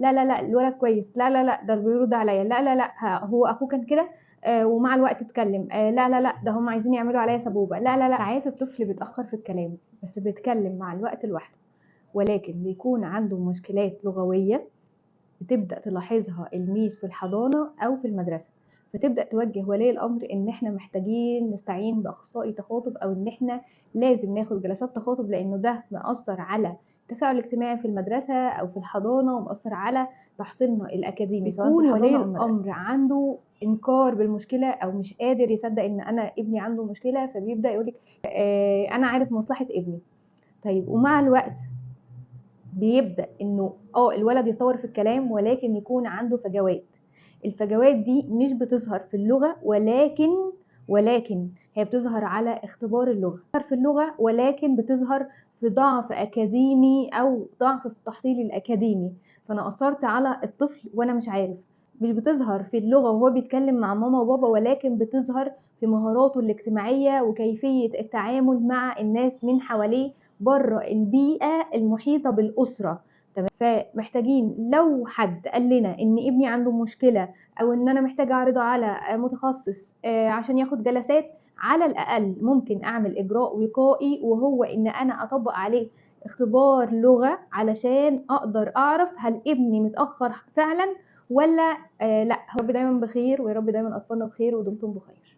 لا لا لا الولد كويس، لا لا لا ده بيرد عليا، لا لا لا هو اخوه كان كده ومع الوقت اتكلم، لا لا لا ده هم عايزين يعملوا عليا سبوبه، لا لا لا. ساعات الطفل بيتاخر في الكلام بس بيتكلم مع الوقت لوحده، ولكن بيكون عنده مشكلات لغوية بتبدا تلاحظها ال miss في الحضانة او في المدرسة، فتبدا توجه ولي الامر ان احنا محتاجين نستعين باخصائي تخاطب، او ان احنا لازم ناخد جلسات تخاطب لانه ده مأثر على التفاعل الاجتماعي في المدرسة او في الحضانة، ومأثر على تحصيلنا الاكاديمي. سواء في بيكون الحضانة ولي او المدرسة. الامر عنده انكار بالمشكلة او مش قادر يصدق ان انا ابني عنده مشكلة، فبيبدا يقولك انا عارف مصلحة ابني. طيب ومع الوقت بيبدا انه الولد يتطور في الكلام، ولكن يكون عنده فجوات. الفجوات دي مش بتظهر في اللغة، ولكن هي بتظهر على اختبار اللغة، بتظهر في اللغة ولكن بتظهر في ضعف اكاديمي او ضعف في التحصيل الاكاديمي. فانا اثرت على الطفل وانا مش عارف. مش بتظهر في اللغة وهو بيتكلم مع ماما وبابا، ولكن بتظهر في مهاراته الاجتماعية وكيفية التعامل مع الناس من حواليه بره البيئة المحيطة بالاسرة. تمام. فمحتاجين لو حد قال لنا ان ابني عنده مشكلة او ان انا محتاجه اعرضه على متخصص عشان ياخد جلسات، على الاقل ممكن اعمل اجراء وقائي، وهو ان انا اطبق عليه اختبار لغة علشان اقدر اعرف هل ابني متاخر فعلا ولا لا. يا رب دايما بخير، ويا رب دايما اطفالنا بخير، ودمتم بخير.